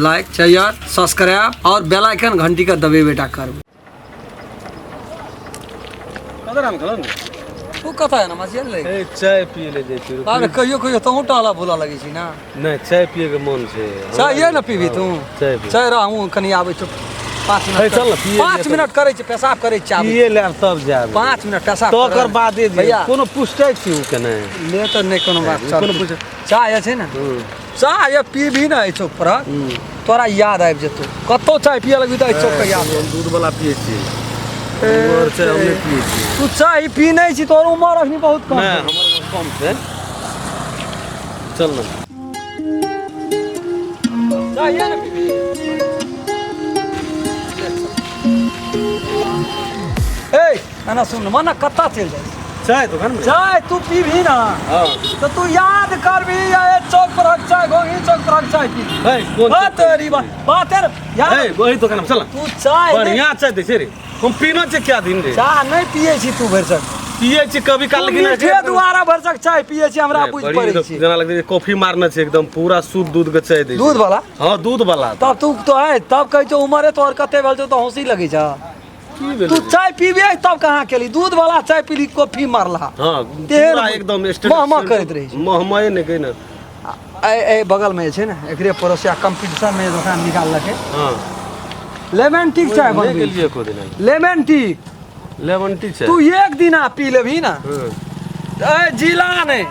Like share subscribe और बेल icon घंटी का दबेबेटा करबै। कतऽ राम खेलौं? तू कतऽ है ना मसिया ले? ए, चाय पिए ले जाइ छी। बाप रे, कहियो कहियो तोहूँ टहला भूला लगै छी ना। नहि, चाय पिए के मन छै। चाय ने पीबी तू? चाय पी। चाय रह, हमहूँ कनि आबै छौ 5 हे, मिनट। चल ने, पिए 5 लिए। मिनट करै छी, पेशाब करै छी, आबै। पिए लेब तब जायब। 5 मिनट पेशाब तकर करब। बादे जे भैया कोनो पुछतै छी ओ के नहि। ले तऽ नहि कोनो बात। चल। कोनो पूछ चाय छै ने, चाय पीबी ने एहि चौक पर, तोरा याद आबि जेतौ। कतौ चाय पिए लगबी तऽ एहि चौक के याद। हम दूध वाला पिए छी, उमर चाय हम नहि पिए छी। तू चाय पी नहि छी, तोहर उमर अखनी बहुत कम नहि छौ। हमर उमर कम छै, चल ने। चाय ने पीबी। ए एना सुन, मने कतऽ चलि जाइ छी? चाय दुकान में चाय तू पीबही ना हाँ। तो तू याद करबी या ए चौक पर हक चाय, गोही चौक पर हक चाय पी। है, कोन हाँ, चौक पर? तेरी बात बात है यार। है, वही दुकान में चल ना। तू चाय नहीं- बढ़िया चाय दै छै रे, हम पीना छै क्या दिन रे। चाय नहीं पिए छी तू भरिसक? पिए छी कभी काल, तू लेकिन मीठे दुआरा भरिसक चाय पिए छी, हमरा नहीं, बुझ बड़ी पड़ै एकदम छी। जेना लगै छै कॉफी मारने छै, एकदम पूरा शुद्ध दूध के चाय दै छै। दूध वाला? हाँ, दूध वाला। तब तू तो है, तब कहै छौ उमरे तोहर कते भेल छौ तऽ हँसी लगै छ। की भेलै? तू चाय पीबे तब कहाँ केली? दूध वाला चाय पीली, कॉफी मारला। हाँ, तेहन पूरा एकदम स्टेट मह मह करैत रहै छै। महमहे नहि कहै ने। ए ए बगल में जे छै ने, एकरे पड़ोसिया कंपटीशन में दोकान निकाललकै। हाँ। लेमन टी चाय नहि बनबै। गेलियै एको दिन। Lemon tea. लेमन टी छै। तू एक दिन आ पी लेबही ना, हाँ। ए जिला नहि,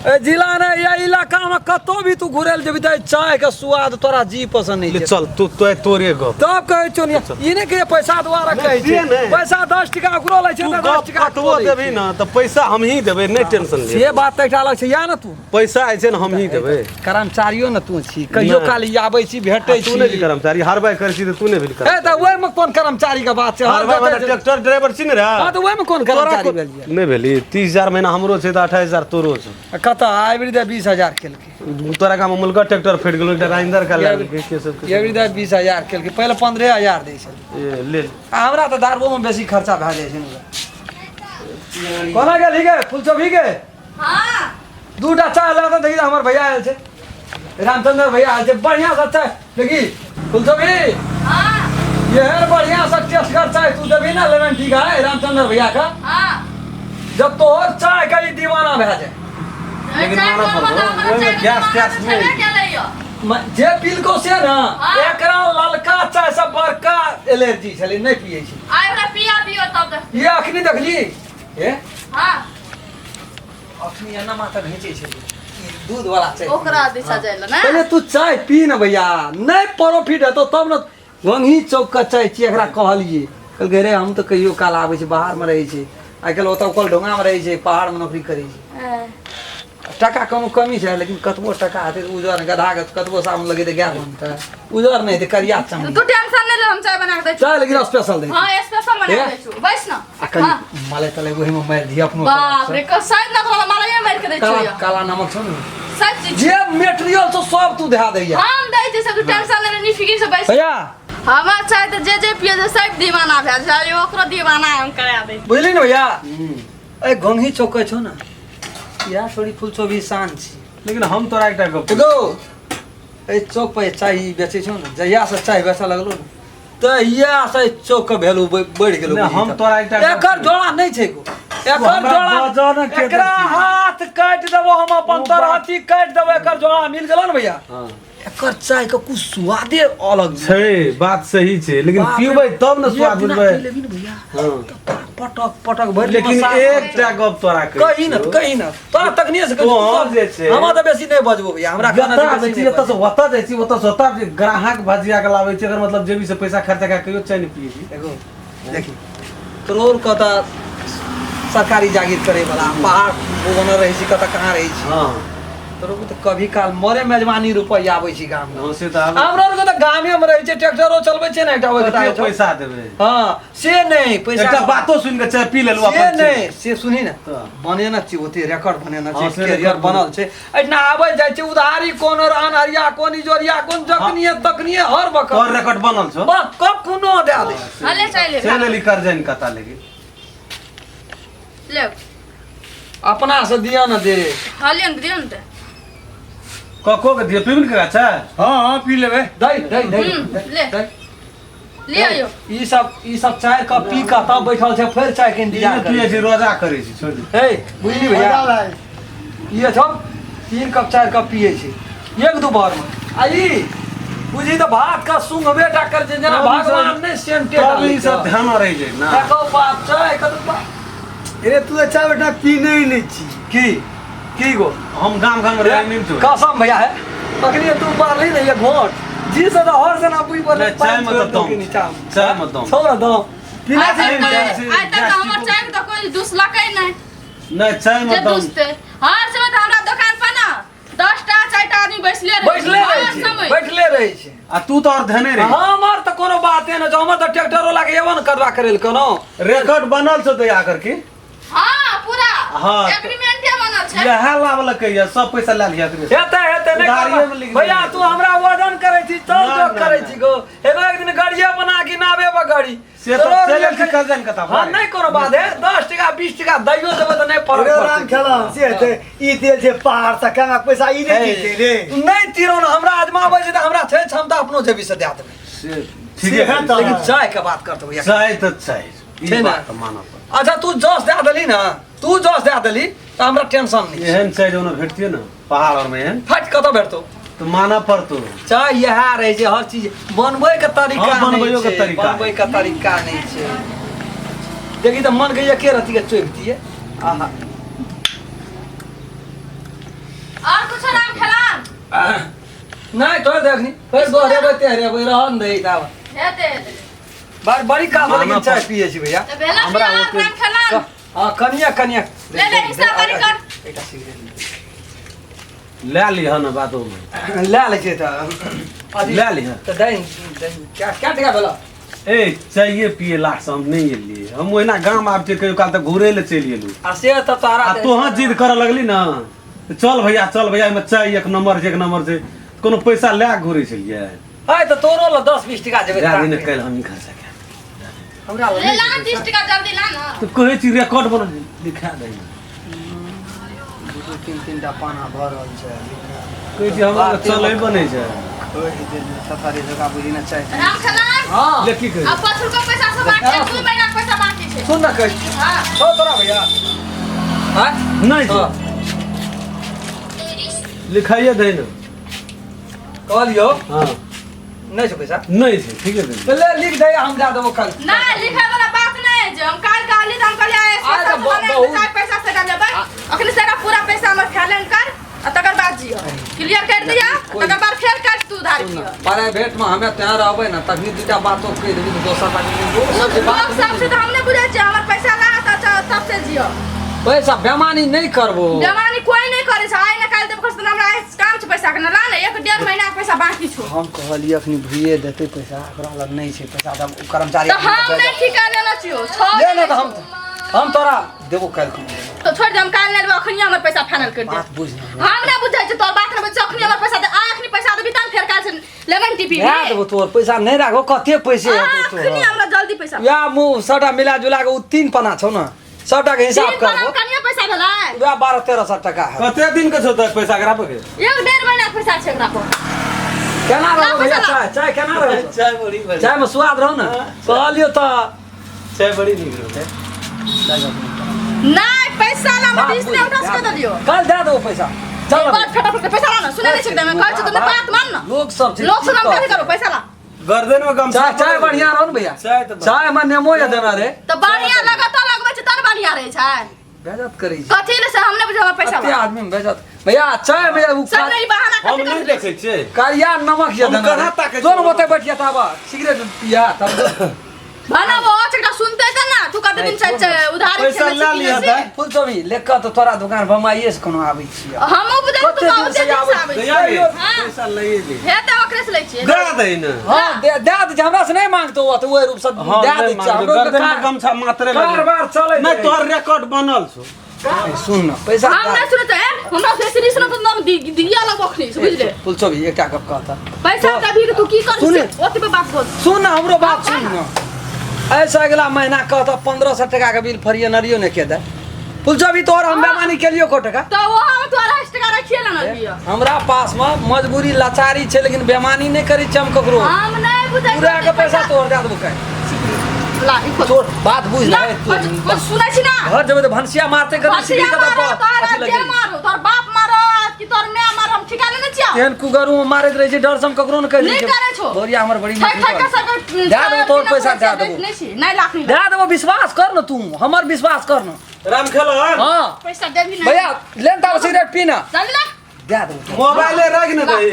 ए जिला नहि या इलाका में कतौ भी तू घुरल जेबही तऽ चाय के स्वाद तोरा जी पसंद नहीं ले छै। चल तू तो तोरे गप। तब कहै छौ ने, ई नहि कहियै पैसा द्वारा कहै से छै। नहि। पैसा 10 टका ओकरो लै छै तू तऽ 10 गप टका कतबो तोरो लै देबही छै। ना तऽ पैसा हमही देबै, नहि टेंशन ले। से बात तऽ एकटा अलग छै, या ने तू पैसा होइ छै ने, हमही देबै। कर्मचारियो ने तू छी, कहियो नहि। काल आबै छी, भेटै तू नहि छी। कर्मचारी हरबाई करै छी तऽ तू नहि भेल ए तऽ ओहिमे कोन कर्मचारी के बात छै? हर हरबाई जतऽ मतलब छै। ट्रैक्टर ड्राइवर छी ने रे। हँ, तऽ ओहिमे कोन तोरा कर्मचारी भेल छै? नहि भेली। 30,000 महीना हमरो छै तऽ 28,000 तोरो छै। आ कतऽ आबि दे 20,000 केलकै। तोरा गाममे मुलका ट्रैक्टर फटि गेलो, एकटा राजिंदर का लए लेलकै, के सब के। एवरी दे 20,000 केलकै, पहिले 15,000 दै छलै। ए, ले। आ हमरा तऽ दारुओमे बेसी खर्चा भए जाइ छै ने। कोना गेलही गे फुलचोभी गे? हाँ। दूटा चाय लऽ कऽ देखी, हमर भैया आयल छै, रामचंद्र भैया आयल छै, बढ़िया से चाय देखी फुलचोभी। हाँ। एहन बढ़िया से टेस्ट कर चाय तू देबही ना लेमन टी का है रामचंद्र भैया का, हाँ, जब तोहर चाय का ई दीवाना भए जाए। लेकिन चाय मानऽ कोन पड़तौ, बता, हमरा ओहिमे चाय के गैस दीवाना तैस तऽ नहि। छेबे केलै यौ। जे पीलको से ना, हाँ। एकरा ललका चाय से बड़का एलर्जी छलै, नहि पियै छै। आइ ओकरा पिया दियौ तब देख। ये अखनी देखली ए? हाँ। अखनी एना माथा घींचै छै ई दूध वाला चाय। ओकरा दिशा जाय ले ने। पहिले तू चाय पी ने भैया, नहि प्रॉफिट हेतौ तब ने। गंगी चौक के चाय छियै। एकरा कहलियै, कहलकै रे हम तऽ कहियो काल आबै छी, बाहरमे रहै छै आइ काल्हि, ओतऽ ओकर ढोंगामे रहै छै, पहाड़मे नौकरी करै छै। टका कोनो कमी छै? लेकिन कतबो टका हेतै तऽ उजर गधा के कतबो साबुन लगेतै गाय बनतै, उजर नहि हेतै, करिया चमड़ी। तू टेंशन नहि ले, हम चाय बना के दै छी। चाय लेकिन स्पेशल दै। हाँ, स्पेशल बना के ए? दै छी, बैस ना। आ कनि हाँ। मलाई तलाई ओहिमे मारि दिअ अपनो। बाप रे, शायद ना तोरा मालैया मारि के दै काला छियौ। काला नमक छौ ने? सब चीज। जे मेटेरियल छौ सब तू धए दैया। हम दै छी सब, तू टेंशन ले नी, फिकिर से बैस। भैया। हमरा चाय तऽ जे जे पिए छै सब दीवाना भए जाइ, ओकरो दीवाना हम करा दै। बुझली ने भैया, ए गंगी चौक छौ ने, इएह छोड़ी फुल चौबी शान छी। लेकिन हम तोरा एकटा गप एगो एहि चौक पर चाय बेचै छौ ने, जहिया से चाय बेचऽ लगलो ने तहिया से एहि चौक के वैल्यू बढ़ि गेलो। नहि, हम तोरा एकटा गप एकर जोड़ा नहि छै गो, एकर हमरा जोड़ा बजऽ ने के एकरा दै छी। हाथ काटि देबो हम, अपन तरहथी काटि देबो, एकर जोड़ा मिल गेलो ने भैया। हाँ। एकर चाय के कुछ स्वादे अलग छै। छै, बात सही छै, लेकिन बाप रे, पीबै तब ने स्वाद एक दिना बुझबै। पी लेबही ने भैया, हाँ। तऽ पटक पटक भरि लेकिन एकटा गप तोरा कहै कही ने छियौ। कही ने, तोरा तखनिए से तोहर जे छै- हमरा तऽ बेसी नहि बजबो भैया, हमरा खाना जतऽ बेसी आबै छी नहि एतऽ से ओतऽ जाइ छी, ओतऽ से ओतऽ जे ग्राहक भजिया के लाबै छै, एकर मतलब जेबी से पैसा खर्चा कए कहियो चाय नहि पियै छी। एगो देखी करोड़ कऽ तऽ सरकारी जागीर करे वाला पहाड़ बनल रहै छी, कतऽ कहाँ रहै छी। हाँ। तोरो तऽ कभी काल मरे मेजबानी रुपैआ आबै छी गाम में। हाँ, से तऽ आबै। हमरा आरके तऽ गामे में रहै छै, ट्रैक्टरो चलबै छै ने एकटा ओहि कते कता। पैसा देबै? हाँ, से नहि पैसा एकटा बातो सुनि कऽ चाय पी लेलहुँ से अपन। नहि, से सुनी ने। तऽ। बनेने छी, ओते रिकॉर्ड बनेने हाँ, छै, से कैरियर रिकॉर्ड बनल छै। एहिठिना आबै जाइ छै उधारी, कोन अनहरिया, कोन इजोरिया, कोन जखनिए तखनिए हर वक्त। तोहर रिकॉर्ड बनल छौ। बा कखनो दए दे। हले चाय ले। चलि एली कर्जा नि कता लेकिन ले। अपना से दिया न दे। हले ने दियौ ने तऽ। कको के दियो पीबी ने चाय। हाँ हाँ पी लेबै। दई दई दई। ले। दई। ले आइयो। ई सब चाय कप पी कऽ तब बैठल छै, फेर चाय के इंतजार ई पिए करै छी, रोजा करै छी, छोड़ दे। हे बुझली भैया, ई छौ 3 कप 4 कप पिए छै एक दुपहर में। आ ई बुझी तऽ भात का सुंघबे टा कर छै जेना तब ई सब- भगवान नहि सेंटे तब ई सब ध्यान रहि जाइ ना। देखो बाप चाय कतौ बाप। अरे तू तऽ चाय बेटा पीने ही नहि छी। की की गो हम गाम गाम रहै नहि छौ। कसम भैया है, अखनी तू पढ़ली ने ये घोट जी से तऽ हर सेना बुझ पड़ले। नहि, चाय मे तऽ दम छै। चाय मे दम। छौ ने दम। पीना आइ छै तक ने, आइ तक हमर चाय के तऽ कोई दुसलकै नहि। नहि, चाय मे जे दम। दुसते हर समय तऽ हमरा दोकान पर ना 10 टा 4 टा आदमी बैसले रहै बैठले रहै हर छै, समय। बैठले रहै छै। आ तू तऽ और धेने रही। हमर तऽ कोनो बाते नहि छै, हमर तऽ ट्रैक्टर वाला के एबो ने करबा करै लए कोनो। रिकॉर्ड बनल छौ तऽ आकर की? हाँ, पूरा। हाँ। एग्रीमेंटे बनल छै। इएह लाबलकै ये, सब पैसा लए लिअ एकरे से। हेतै हेतै नहि उधारिये करबा। मे लिख भैया देबै। तू हमरा वजन करै छी, चल ना, जो ना, करै ना। छी गो, एगो एक दिन गाड़िए बना के नावे पर गाड़ी से तऽ तोरो चलि लिए गेल छी कर्जन कता हाँ, नहि कोनो बात है, 10 टका 20 टका दैयो देबै तऽ नहि फरक रे पड़तै। राम खेला से हेतै, ई तेल छै पहाड़ से केना पैसा ई नहि जीते रे। तू नहि तीरो ने हमरा आजमाबै छै तऽ हमरा छै क्षमता, अपनो जेबी से दए देबै। से ठीके से कहै तऽ- लेकिन चाय के बात करते भैया। चाय तऽ चाय ई छै ने? बात तऽ मानऽ पड़त। अच्छा तू जस दए देली ने, तू जस दए देली तऽ हमरा टेंशन नहि। एहन चाय जौन भेटतियै ने पहाड़ आरमे एहन फट कतऽ भेटतौ? तऽ मानऽ पड़तौ। चाय इएह रहै छै, हर चीज बनबै के तरीका हाँ, बनबैयो नहि के छै, तरीका। बनबै के तरीका नहि छै। देखी तऽ मन के एके रत्ती के चोपि दिए, आहा। और कुछ राम खेलान? नहि तोर देखनी फेर दोहरेबै तेहरेबै, रहन दही ताब। हेतै हेतै। बड़ बड़ी काल मानऽ लेकिन चाय पड़त। पिए छी भैया। तऽ भेला हमरा राम ओते- राम खेलान। हाँ, कनिया कनिया। ले ले, हिस्सा बड़ी कर। एकटा सिगरेट लए लिहऽ ने बादोमे। लए लै छियै तऽ अथी- लए लिहऽ। तऽ दही दही क्या क्या टका भेल? ए चाये पिए लाख से हम नहि एलियै, हम ओहिना गाम आबै छियै कहियो काल तऽ घुरै लए चलि गेलहुँ। आ से तऽ तोहरा आ तोहाँ जिद करऽ लगली ने, चल भैया चल भैया, एहिमे चाय एक नंबर छै, एक नंबर छै, कोनो पैसा लए कऽ घुरै छलियै? है तऽ तोरो लए 10 20 टका जेबै। दए दही ने, काल्हि हम खर्चा कए हमरा लग ले नहि ला छै। 30 टका जल्दी ला ना। तऽ कहै छी रिकॉर्ड बना लिखा दही। दू दू तीन तीन टा पाना भरल छै। कहै छी हमरा लग चलै बनै छै। सफारी जगह बुझी ने चाय। राम खेलान। हाँ। ले की कहै? अब पछुलका पैसा सब बाकी छै, 2 महीना के पैसा बाकी छै। सुन न कहै छी। हाँ। छौ तोरा भैया, हाँ? नहि छै। हाँ। लिखाइए दही ने। कहलियौ। हाँ। नहि छौ पैसा? नहि छै, ठीके दही। तऽ ले लिख दे, हम दए देबो कल। नहीं, लिखे वाला बात नहीं जे हम काल कहली तऽ हम कहली आइ आइ तऽ स्पेशल बहुत- चाय पैसा से लेबै, अखनी से पूरा पैसा हमर फाइनल कर आ तकर बाद जियो क्लियर कर दिया, तकर बाद फेर कर तू उधार सुन दियो। न, प्राइवेट में हमे तैं रहबै ने, तखनी दूटा बातो कहि देबी तऽ दोसर बात लोक सब जे बात लोग सब से तऽ हम नहि बुझै छियै, हमर पैसा ला तऽ तब से जियो। पैसा बेमानी नहि करबो। जमानी कोई नहीं करे छै, आइ न काल्हि देब खर्च, हमरा आइ काम छै पैसा के न, ला ने, एक डेढ़ महीना के पैसा बाकी छौ। हम कहलियै अखनी भुइए देतै पैसा, ओकरा लग नहि छै पैसा तऽ ओ कर्मचारी तऽ हम नहि ठिका लेने छियौ छौ। ले ने तऽ हम तोरा देबो काल्हि। तो छोड़ दे, हम काल्हि नहि लेबै, अखनी हमर पैसा फाइनल कर दे। बात बुझ ने। हम नहि बुझै छियै तोर बात, नहि बुझै अखनी हमर पैसा दे, आ अखनी पैसा देबी तहन फेर काल्हि से लेबै ने टीपी। दए देबो तोहर पैसा, नहि राखो, कते पैसे हेतौ अखनी तोहर? हमरा जल्दी पैसा। वएह मुँह सबटा मिला जुला के ओ तीन पना छौ ने, सबटा के हिसाब तीन पना करबो। कनिए पैसा भेलै? वएह 1200-1300 टका है। कते दिन के छौ तोहर पैसा एकरा पर के? एक डेढ़ महीना के पैसा छै एकरा पर। केना ला रहौ भैया? पैसा ला। चाय चाय केना रहौ? चाय बड़ी बढ़िया। चाय में स्वाद रहौ ने, कहलियौ तऽ। चाय बड़ी नीक रहौ। नहि, पैसा ला, हमरा बीस ने उठा सके देलियो। कल दए देबो पैसा, चल। बात फटाफट के पैसा ला ना, सुनै नहि छै एकदम, कहै छै तऽ बात मान ना। लोक सब छै। लोक सब की हम कथी कहतै? करू, पैसा ला। गर्दन में गमछा। चाय चाय बढ़िया रहो ने भैया? चाय तऽ बढ़िया। चाय में नेमो या देना रे। तऽ बढ़िया लगत तऽ लगबै छै तब बढ़िया रहै छै। बेजत करै छै। कथी ले से हम नहि बुझब, हमर पैसा कते ला। आदमी में बेजत भैया, चाय में उ सब नहीं बहाना हम कथी नहि कथी। देखै छियै। करिया नमक या हम देना कहाँ रे। ताकै जोन छियै? ओते बैठिया ताबा सिगरेट पिया तब भने वो एकटा सुनते तऽ ना, तू कते दिन से उधारी पैसा खेने ला छी, लिअ पीने छी। दाइ। फुल चोभी लेकर तो तोरा दुकान बमाइए से कोनो आबै छियै। हमहूँ बुझै छी कते तू दिन बहुते से दिन से आबै आबै छी। दैया गे, हाँ। पैसा लइए ले। हे तऽ ओकरे से लै छियै। दए दही ने। हाँ, दे दे दे, हमरा से नहीं मांगतो ओ तऽ ओहि रूप से हाँ, दे नहि दै छियै। मांगतो। हमरो गर्दन में कार- गमछा मात्रे लगे। कारबार चलै नहि छै। तोहर रिकॉर्ड बनल छौ। सुन न पैसा हम नहि सुनैत ए, हमरा से बेसी नहि सुनत तऽ नाम दिया लगबो अखनी से, बुझले। फुल चोभी एकटा गप कहता। पैसा कभी तू की कर सुने। ओतबे बात बोल। सुन न, हमरो बात सुन न, ऐसा अगला महीना कहता 1500 टका के बिल फरियनरियो ने के दे। फुल चोभी तोहर हम बेमानी केलियो को टका? तऽ वो हम तू 250 टका रखिए लेना लिअ। हमरा पास में मजबूरी लाचारी छै लेकिन बेमानी नहि करै छी हम ककरो। हम नहि बुझै पूरा के पैसा तोहर दए देबो काल्हि। ला ई खोल। छोड़ बात बुझ ना ले कुछ सुनै छी ना। घर जेबै तऽ भनसिया मारते कर भनसिया मारो तोहरा जे मारो तोहर बाप मारो कि तोहर my मारो हम ठिका लेने छियौ। तेहन कुगरू में मारैत रहै छै डर से हम ककरो ने कहि दै नहि छियै। करै छौ। भौरिया हमर बड़ी ठक ठक के सबके दए देबो तोहर पैसा दए देबो। नहि छी नहि लाख नहि दए देबो विश्वास कर न तू हमर विश्वास कर न। राम खेलन। हाँ पैसा देबही नहि। भैया लेन ताब सिगरेट पी ना। चल ना। दए देबो। मोबाइले राखि ने दही।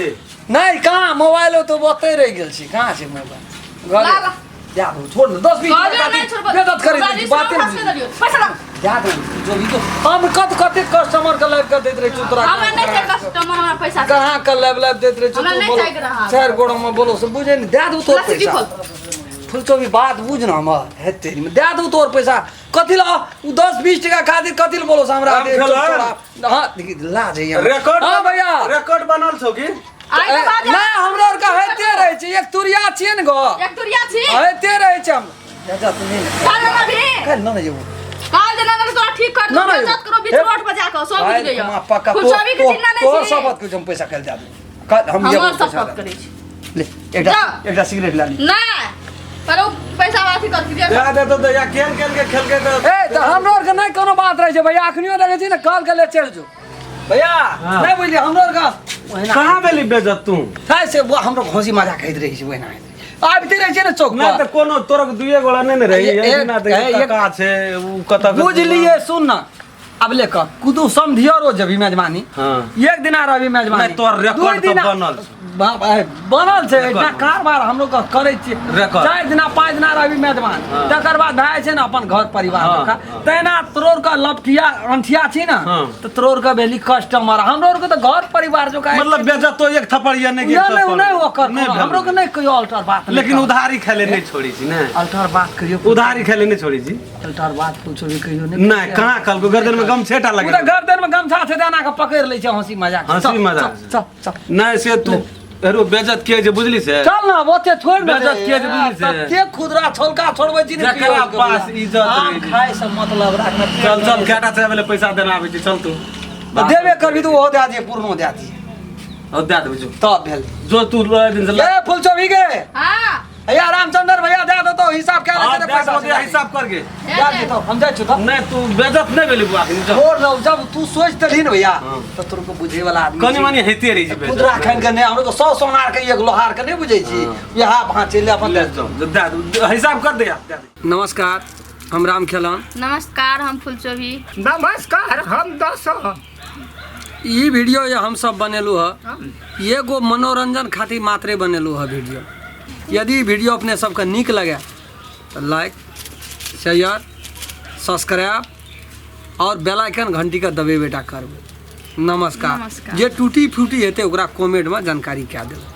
नहीं कहाँ मोबाइल तो ओतै रहि गेल छी कहाँ छै मोबाइल ला, घरे ला। दए देबो छोड़ ने 10 20 कहलियौ नहि छोड़बो। बेइज्जत करै हमरा छी बाते रिश्ता फंस देलियौ। पैसा ला। दए देबो जो भी तो हम कत कते कस्टमर के लाइव के दैत रहै छी तोरा। हमरा नहि चाही कस्टमर हमरा पैसा चाही। कहाँ के लाइव लाइव दैत रहै छी हमरा तू नहि बोलो चाही ग्राहक। चारि गोड़ में बोलो से बुझे नहीं दए देबो तोर ला, सिक्की पैसा। खोल। फुलचोबी बात बुझ न हमर हेतै दए देबो तोर पैसा कथी ला उ 10 20 टका खातिर कथी ला बोलो से हमरा राम दे, खेलन। हाँ देखी लाज है रिकॉर्ड हाँ भैया रिकॉर्ड बनल छौ की? आइ के बाद ना हमरा आर के होइते रहै छै एक तुरिया छियै ने गो। एक तुरिया छी होइते रहै छै हम। जा जा तू नहीं चल ना अभी। काल्हि न ने जेबो। काल देना ना तोरा ठीक कर ना, ना, बेइज्जत करो बीच हे। रोड पर जाकर सब बुझ काल्हि गइयो। खुमा पक्का कुछ तोर अभी के तोर चिन्ह नहीं तोर छी। शपथ के हम पैसा काल्हि दए देबो। काल्हि हम हमर जेबो पैसा शपथ दए करै छी। देबो। ले एकटा जा। एकटा सिगरेट ला ली। नहीं पर ओ पैसा अथी कर क्लियर दए देतो तऽ या केन केन के खेलके तऽ ए तऽ हमरो आर के नहीं कोनो बात रहै छै भैया अखनियो देखै छी ने कल के ले चलि जो भैया। हाँ। नहीं बुझलियै हमरो आर के ओहिना कहाँ भेली बेइज्जत तू? है से वो हमरो हंसी मजाक होइत रहै छै ओहिना आबिते रहै छै ने चौक नहि पर। तऽ कोनो तोरक दुइए गोड़ा नहि ने रही एहिना तऽ कका छै उ कतऽ बुझलियै सुन न अब ले कऽ कुदू समधियो रोज जबी मेजबानी। हाँ। एक दिना रवि मेजबानी। नहि, तोहर रिकॉर्ड दुइ दिना- तऽ बनल छौ। बाप, आइ बनल छै रिकॉर्ड एकटा बनल। कारबार हमरो के करै छियै। रिकॉर्ड। 4 दिना 5 दिना रवि मेजबान। हाँ। तकर बाद भए जाइ छै ने अपन घर परिवार हाँ, जकाँ। हाँ। तहिना तोरोर के लफठिया अंठिया छी ने हाँ। तऽ तोरोर के भेली कस्टमर हमरो के तऽ घर परिवार जकाँ। मतलब बेइज्जत तो एक थप्पड़ या नहि कि एक नहि थप्पड़? नहि ओकर नहि कोनो, भेल। हमरो के नहि कहियो अल्टर बात नहि लेकिन कहब। उधारी खाय ले नहि छोड़ी छी ने। अल्टर बात कहियो उधारी खाय ले नहि छोड़ी छी। अल्टर बात कुछो भी कहियो नहि। नहि कहाँ कहलको गर्दन में गमछेटा ओ लगे तऽ गर्दन में गमछा छै तऽ एना के पकड़ि लै छै हंसी मजाक। हंसी चल, मजाक। चल चल चल नहि से तू हेरो बेइज्जत किए जे बुझली से। चल ना ओते छोड़ ने बेइज्जत किए जे बुझली से। तते खुदरा छोलका छोड़बै छी ने जकरा पियोज के पास भैया। इज्जत आम रहै छै। खाय से मतलब राखना। चल चल केटा चाय वाले पैसा देना आबै छी चल तू। तऽ देबे करबी तऽ ओहो दए दिहे पूर्णो दए दिहे। और दए देबै जो। तब भेल। जो तू लऽ दिन से ए फुलचोभी के हां भैया रामचंद्र भैया दए देतौ हिसाब कए हाँ, लेतै दए पैसा देबो, हिसाब करके दए देतौ हम जाइ छियौ तब। नहि तू बेइज्जत नहि भेली बुआ अखनी, चल। छोड़ दौ जब तू सोच देलही ने भैया हाँ। तऽ तोर के बुझे वाला आदमी कनि छी। मनि होइते रहै छै बेइज्जत। खुदरा खान के नहि हमरो के सौ सोनार के एक लोहार के नहि बुझै छी हाँ। इएह भाँचे ले अपन ले चल, दए दे, हिसाब कर दे यार, दए दे। नमस्कार हम राम खेलन। नमस्कार हम फुलचोभी। नमस्कार हम दस। ई वीडियो जे हम सब बनेलहुँ हँ एगो मनोरंजन खातिर मात्रे बनेलहुँ हँ वीडियो। यदि वीडियो अपने सबके नीक लगे तऽ लाइक शेयर सब्सक्राइब और बेल आइकन घंटी के दबेबे टा करबै। नमस्कार। नमस्कार। जे टूटी फूटी हेतै ओकरा कमेंटमे जानकारी कए देबै।